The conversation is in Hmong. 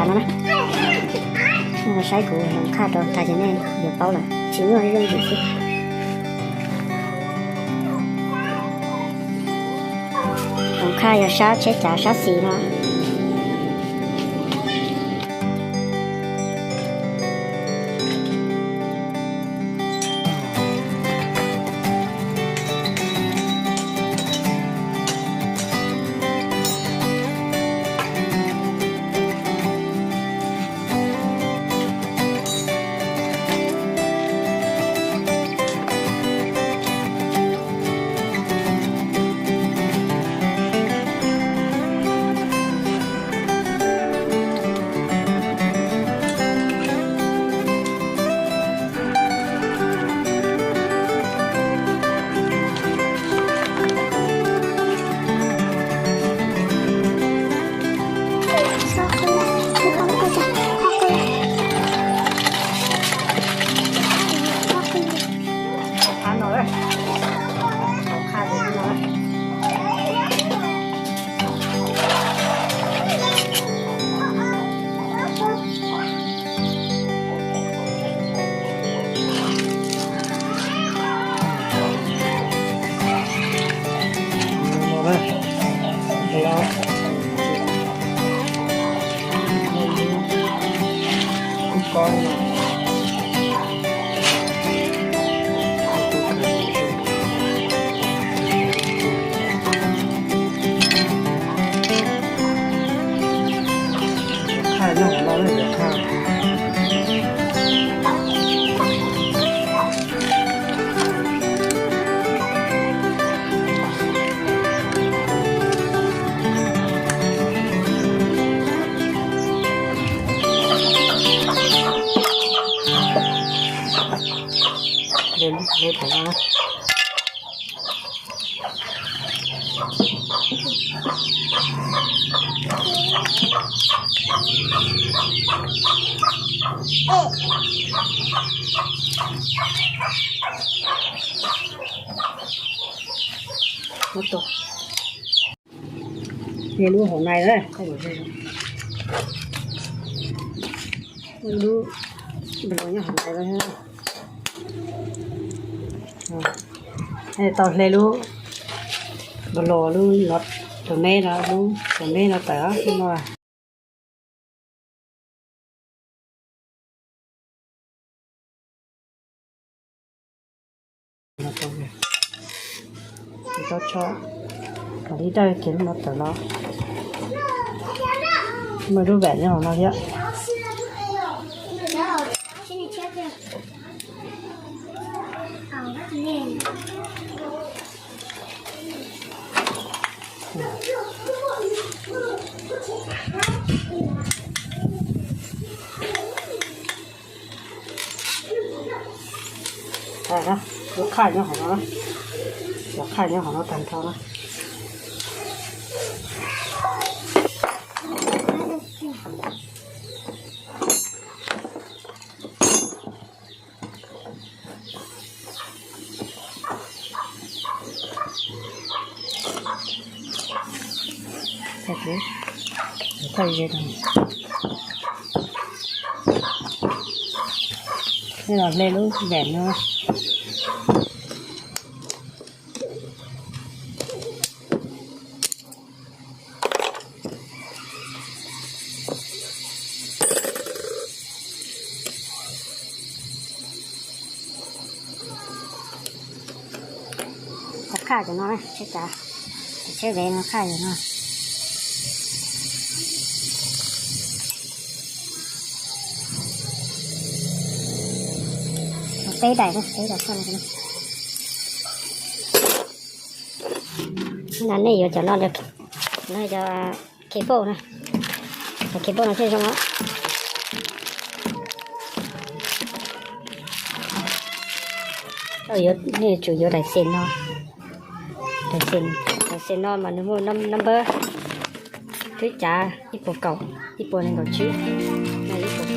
No na, nej los saib kuv hloov qhaj rau tag ces nej yuav paub lawm, tsis nyuaj zoo ntxim xwb. Hloov qhaj yog sab tsheb cav sab xis no. Hle lub hauv nais na, lub nploos nyob hauv nais. Tau hle lub nploos, lub tus meb no, lub tus meb no tawm no. Tau tso kom li dawj ces lub no tawm los. Muaj lub vam nyob hauv no thiab. Lub qhaj nyob hauv no, lub qhaj nyob hauv no tag nrho na. Thawj ze, nej los hle lub vam no. Qhov qhaj cov no, tsheb cav, tsheb vev no qhaj cov no. Peb daim, peb daim qhaj no. Nej yuav cov no, no yog cable na, cov cable no thiaj zoo os. Nej yuav tsum yuav daim xees no, daim xees, daim xees no mas nws muaj number, thwv cav ib puas kaum, ib puas nees nkaum tsib, ib puas kaum.